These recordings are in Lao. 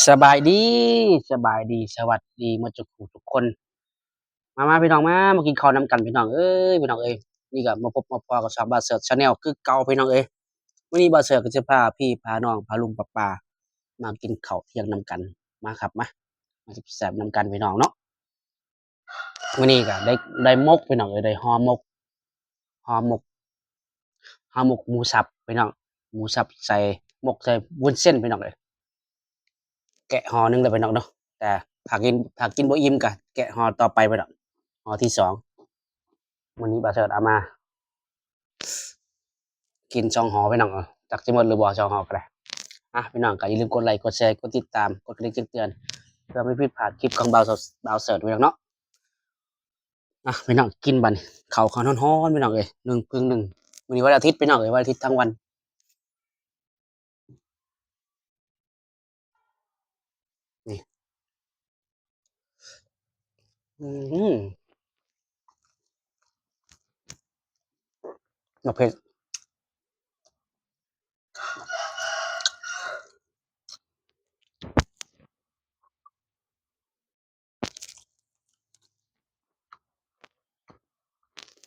ສະບາຍດີ ສະບາຍດີ ສະຫວັດດີໝົດທຸກຜູ້ທຸກຄົນ. ມາ ມາພີ່ນ້ອງ ມາ ມາກິນເຂົ້ານຳກັນພີ່ນ້ອງເອີຍ ພີ່ນ້ອງເອີຍ. ນີ້ກໍມາພົບມາພໍ້ກັບຊ່ອງບ່າວເສີດ Channel ຄືເກົ່າພີ່ນ້ອງເອີຍ. ມື້ນີ້ບ່າວເສີດກໍຈະພາພີ່ພານ້ອງ ພາລຸງພາປ້າມາກິນເຂົ້າທ່ຽງນຳກັນ. ມາຄັບ ມາ ມາແຊບໆນຳກັນພີ່ນ້ອງເນາະ. ມື້ນີ້ກໍໄດ້ ໄດ້ໝົກພີ່ນ້ອງເອີຍ ໄດ້ຫໍ່ໝົກ ຫໍ່ໝົກ ຫໍ່ໝົກໝູສັບພີ່ນ້ອງ ໝູສັບໃສ່ໝົກ ໃສ່ວຸ້ນເສັ້ນພີ່ນ້ອງເອີຍ. ແກະຫໍ່ໜຶ່ງແລ້ວພີ່ນ້ອງເນາະ ແຕ່ຖ້າກິນ ຖ້າກິນບໍ່ອີ່ມກໍແກະຫໍ່ຕໍ່ໄປພີ່ນ້ອງ ຫໍ່ທີສອງ. ມື້ນີ້ບ່າວເສີດເອົາມາກິນສອງຫໍ່ພີ່ນ້ອງເອີຍ ຈັກຊິໝົດຫຼືບໍ່ສອງຫໍ່ກໍໄດ້. ອ່ະ ພີ່ນ້ອງກໍຢ່າລືມກົດໄລ ກົດແຊ ກົດຕິດຕາມ ກົດກະດິ່ງແຈ້ງເຕືອນ ເພື່ອບໍ່ໃຫ້ຜິດພາດຄລິບຂອງບ່າວ ບ່າວເສີດພີ່ນ້ອງເນາະ. ອ່ະ ພີ່ນ້ອງ ກິນບັດນີ້ ເຂົ້າ ເຂົ້າຮ້ອນໆ ພີ່ນ້ອງເອີຍ ໜຶ່ງປຶ້ງໜຶ່ງ. ມື້ນີ້ວັນອາທິດພີ່ນ້ອງເອີຍ ວັນອາທິດທັງວັນ. ນີ້ ອືມ ໝາກເຜັດ.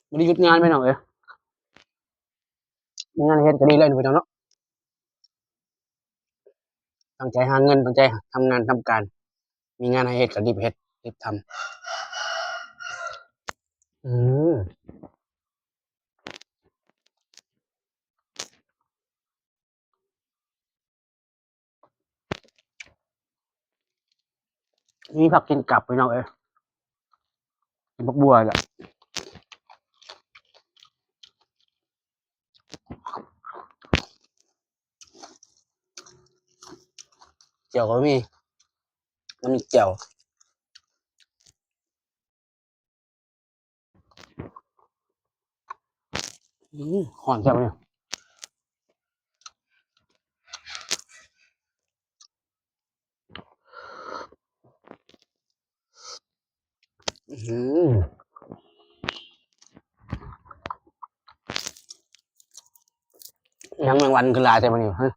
ບໍ່ໄດ້ຢຸດງານພີ່ນ້ອງເອີຍ ມີງານເຮັດກໍດີແລ້ວພີ່ນ້ອງເນາະ. ຕັ້ງໃຈຫາເງິນ ຕັ້ງໃຈທຳງານທຳການ ມີງານໃຫ້ເຮັດກໍລີບເຮັດ ລີບທຳ. ອືມ. ມີຜັກກິນກັບພີ່ນ້ອງເອີຍ ກິນຜັກບົວແຫຼະ. ແຈ່ວກໍມີ ນ້ຳແຈ່ວ. ອືມ ຮ້ອນແຊບເລີຍ. ອືມ ຫຍັງແມງວັນຄືຫຼາຍແທ້ມື້ນີ້ ຮະ?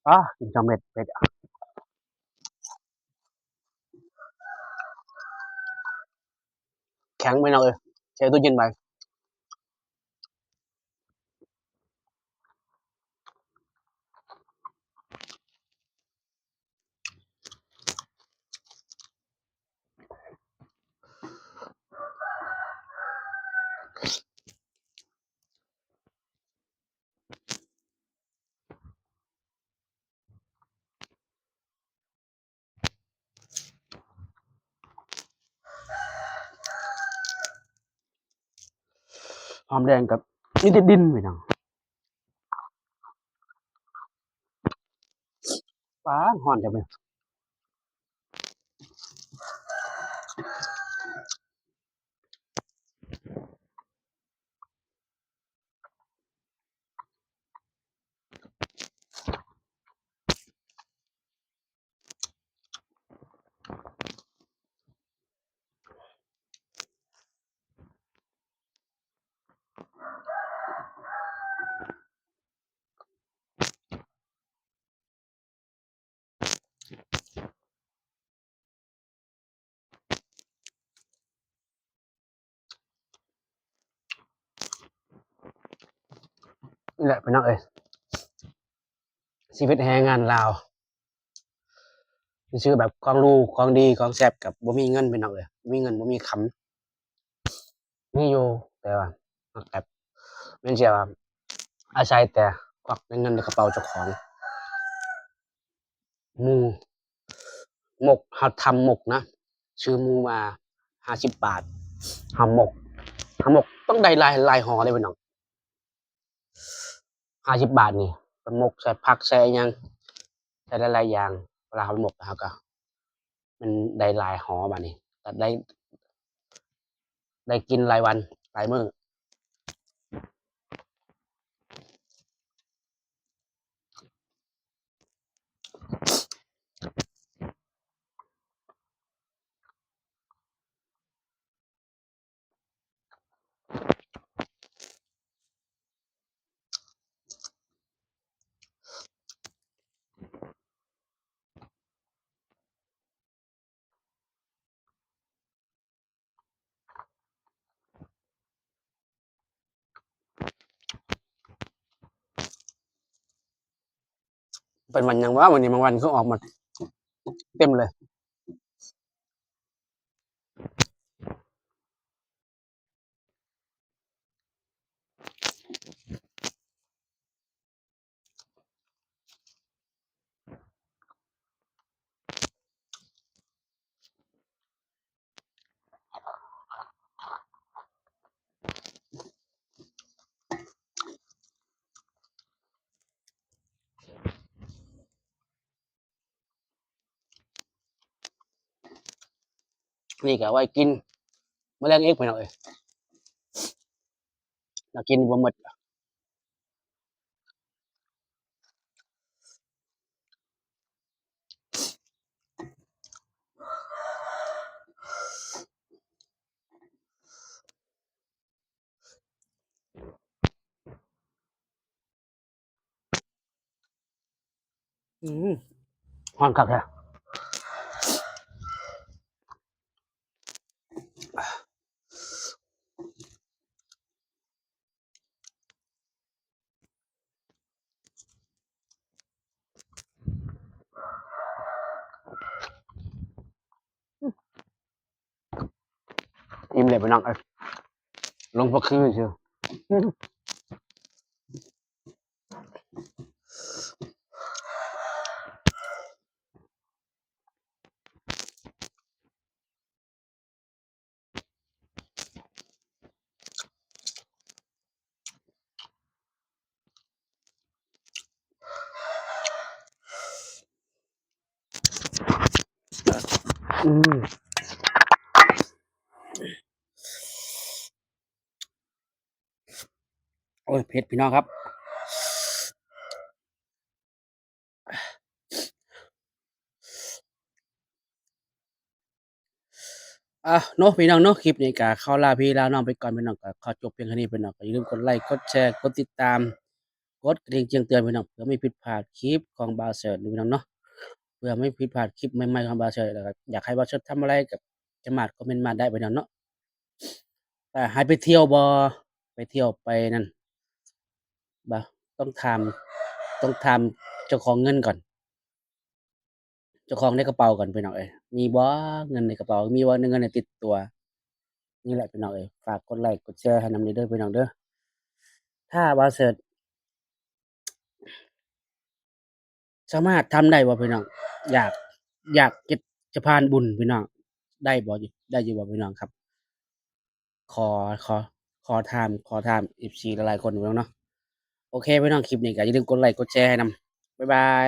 ອາ ກິນສອງເມັດ ເຜັດ. ແຂງໄປເນາະເອີຍ ແຊ່ຕູ້ເຢັນໄວ້. ຫອມແດງກັບ ມີແຕ່ດິນພີ່ນ້ອງ. ປາດ ຮ້ອນແທ້ເວີຍ. ນີ້ແຫຼະພີ່ນ້ອງເອີຍ ຊີວິດແຮງງານລາວ ຊິຊື້ແບບຂອງຫຼູ ຂອງດີ ຂອງແຊບ ກໍບໍ່ມີເງິນພີ່ນ້ອງເອີຍ ບໍ່ມີເງິນ ບໍ່ມີຄຳ. ມີຢູ່ ແຕ່ວ່າແບບ ແມ່ນຊິວ່າອາໄສແຕ່ຄວັກເງິນໃນກະເປົາເຈົ້າຂອງ. ໝູ ໝົກ ເຮົາທຳໝົກນະ ຊື້ໝູມາຫ້າສິບບາດ ເຮົາໝົກ ເຮົາໝົກຕ້ອງໄດ້ຫຼາຍ ຫຼາຍຫໍ່ເດ້ພີ່ນ້ອງ. ຫ້າສິບບາດນີ້ ເປັນໝົກໃສ່ຜັກໃສ່ຫຍັງ ໃສ່ຫຼາຍໆຢ່າງ ເວລາເຮົາໝົກເຮົາກໍ ມັນໄດ້ຫຼາຍຫໍ່ບາດນີ້ ກໍໄດ້ ໄດ້ກິນຫຼາຍວັນຫຼາຍມື້. ອື ເປັນຫວັດຫຍັງວະ ມື້ນີ້ແມງວັນຄືອອກມາເຕັມເລີຍ. ນີ້ກໍໄວ້ກິນມື້ແລງອີກ ພີ່ນ້ອງເອີຍ, ຖ້າກິນບໍ່ໝົດ. ອືມ ຮ້ອນຄັກແທ້. ອີ່ມແລ້ວພີ່ນ້ອງເອີຍ, ລົງພັກຄືຊື່. ອືມ ໂອ້ຍ ເຜັດ ພີ່ນ້ອງຄັບ. ອ່າ ເນາະ ພີ່ນ້ອງເນາະ, ຄລິບນີ້ກໍຂໍລາພີ່ລານ້ອງໄປກ່ອນ ພີ່ນ້ອງ, ກໍຂໍຈົບພຽງເທົ່ານີ້ ພີ່ນ້ອງ. ກໍຢ່າລືມກົດໄລ ກົດແຊ ກົດຕິດຕາມ ກົດກະດິ່ງແຈ້ງເຕືອນ ພີ່ນ້ອງ, ເພື່ອບໍ່ໃຫ້ຜິດພາດຄລິບຂອງບ່າວເສີດ ພີ່ນ້ອງເນາະ, ເພື່ອບໍ່ໃຫ້ຜິດພາດຄລິບໃໝ່ໆຂອງບ່າວເສີດ. ແລ້ວກໍຢາກໃຫ້ບ່າວເສີດທຳອະໄລ ກໍສາມາດຄອມເມັນມາໄດ້ ພີ່ນ້ອງເນາະ. ອ່າ ໃຫ້ໄປທ່ຽວບໍ່ ໄປທ່ຽວໄປນັ້ນບໍ່ ຕ້ອງຖາມ ຕ້ອງຖາມເຈົ້າຂອງເງິນກ່ອນ, ເຈົ້າຂອງໃນກະເປົາກ່ອນ ພີ່ນ້ອງເອີຍ, ມີບໍ່ເງິນໃນກະເປົາ, ມີບໍ່ເງິນໃນຕິດຕົວ. ນີ້ແຫຼະ ພີ່ນ້ອງເອີຍ, ຝາກກົດໄລກົດແຊໃຫ້ນຳເດີ ພີ່ນ້ອງເດີ. ຖ້າບ່າວເສີດ ສາມາດທຳໄດ້ບໍ່ພີ່ນ້ອງ? ຢາກ ຢາກເຮັດສະພານບຸນພີ່ນ້ອງ, ໄດ້ບໍ່ ໄດ້ຢູ່ບໍ່ພີ່ນ້ອງຄັບ? ຂໍ ຂໍ ຂໍຖາມ ຂໍຖາມເອັຟຊີຫຼາຍໆຄົນພີ່ນ້ອງເນາະ. ໂອເຄພີ່ນ້ອງ, ຄລິບນີ້ກໍຢ່າລືມກົດໄລກົດແຊໃຫ້ນຳ. ບາຍບາຍ.